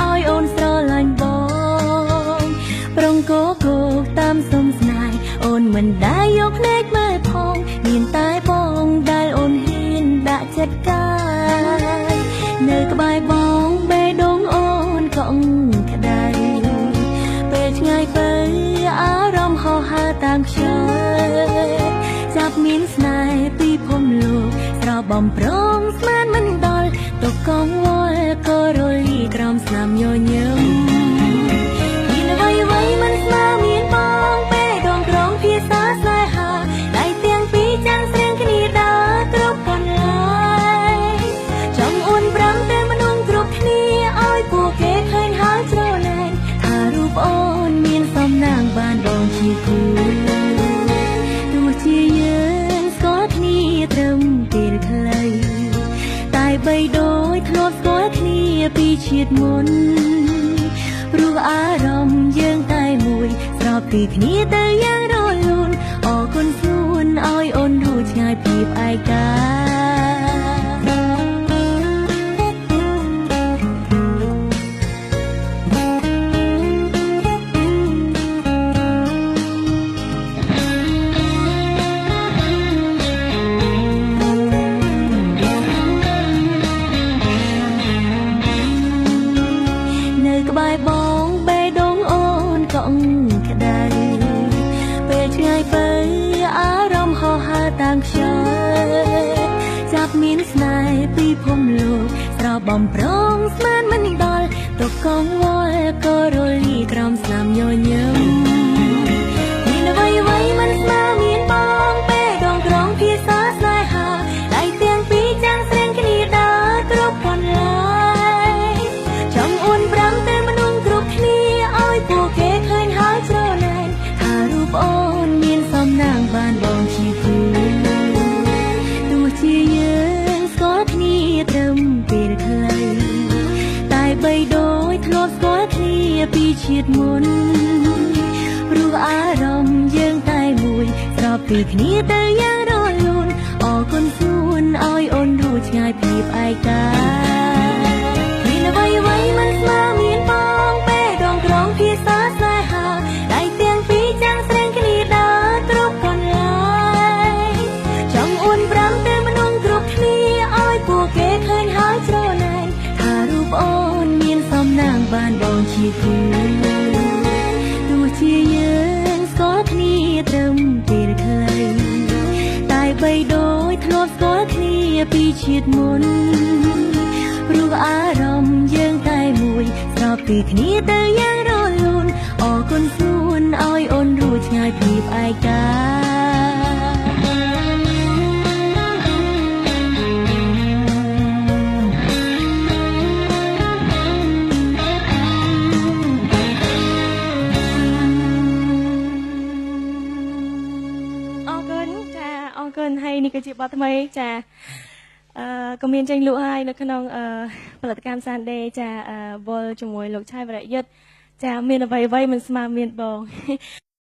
ឲ្យអូនស្រឡាញ់បងប្រងកគោកតាមសុំស្នេហ៍អូនមិនដែលយកភ្នែកមើលផងមានតែបងដែលអូនហ៊ានដាក់ចិត្តកាយនៅក្បែរបងបេះដូងអូនកក់ក្ដៅពេលឆ្ងាយទៅអារម្មណ៍ហោះហើរតាមខ្យល់ចាប់មានស្នេហ៍ពីភពលោកស្របំប្រងស្មានមិនដល់ទុកកងវល់ក៏រលីក្រោមស្នាមញញឹមមានអ្វីអ្វីមិនស្មើមានបងពេលដងក្រងភាសាស្នេហាដៃទាំងពីរចាំងស្រៀងគ្នាដើរគ្រប់កន្លែងចង់អួនប្រាំតែមនុស្សគ្រប់គ្នាឲ្យពួកគេឃើញហើយច្រឡែងថារូបអូនមានសំណាងបានបងជាគូទោះជាយើងស្គាល់គ្នាត្រឹមពេលខ្លីតែបីដូចធ្លាប់ស្គាល់គ្នាពីជាតិមុនព្រោះអារម្មណ៍យើងតែមួយស្របពីគ្នាទៅយ៉ាងរលូនអរគុណស្ងួនឲ្យអូនរួចឆ្ងាយពីឯកាក្បែរបងបេះដូងអូនកក់ក្ដៅពេលឆ្ងាយទៅអារម្មណ៍ហោះហើរតាមខ្យល់ចាប់មានស្នេហ៍ពីភពលោកស្របំប្រងស្មានមិនដល់ទុកកងវល់ក៏រលីក្រោមស្នាមញញឹមមានអ្វីអ្វីមិនស្មើមានបងពេលដងក្រងភាសាស្នេហាដៃទាំងពីរចាំងស្រៀងគ្នាដើរគ្រប់កន្លែងចង់អួនប្រាំតែមនុស្សគ្រប់គ្នាឲ្យពួកគេឃើញហើយច្រឡែងថារូបអូនមានសំណាងបានបងជាគូទោះជាយើងស្គាល់គ្នាត្រឹមពេលខ្លីតែបីដូចធ្លាប់ស្គាល់គ្នាពីជាតិមុនព្រោះអារម្មណ៍យើងតែមួយស្របពីគ្នាទៅយ៉ាងរលូនអរគុណស្ងួនឲ្យអូនរួចឆ្ងាយពីឯកាមានអ្វីអ្វីមិនស្មើមានបងពេលដងក្រងភាសាស្នេហាដៃទាំងពីរចាំងស្រៀងគ្នាដើរគ្រប់កន្លែងចង់អួនប្រាំតែមនុស្សគ្រប់គ្នាឲ្យពួកគេឃើញហើយច្រឡែងថារូបអូនមានសំណាងបានបងជាគូទោះជាយើងស្គាល់គ្នាត្រឹមពេលខ្លីតែបីដូចធ្លាប់ស្គាល់គ្នាពីជាតិមុនព្រោះអារម្មណ៍យើងតែមួយស្របពីគ្នាទៅយ៉ាងរលូនអរគុណស្ងួនឲ្យអូនរួចឆ្ងាយពីឯកាអរគុណចាអរគុណហើយនេះគឺជាបទថ្មីចាក៏មានចេញលក់ហើយនៅក្នុងផលិតកម្ម Sunday ចាវល់ជាមួយលោកឆៃវរយុទ្ធចាមានអ្វីអ្វីមិនស្មើមានបង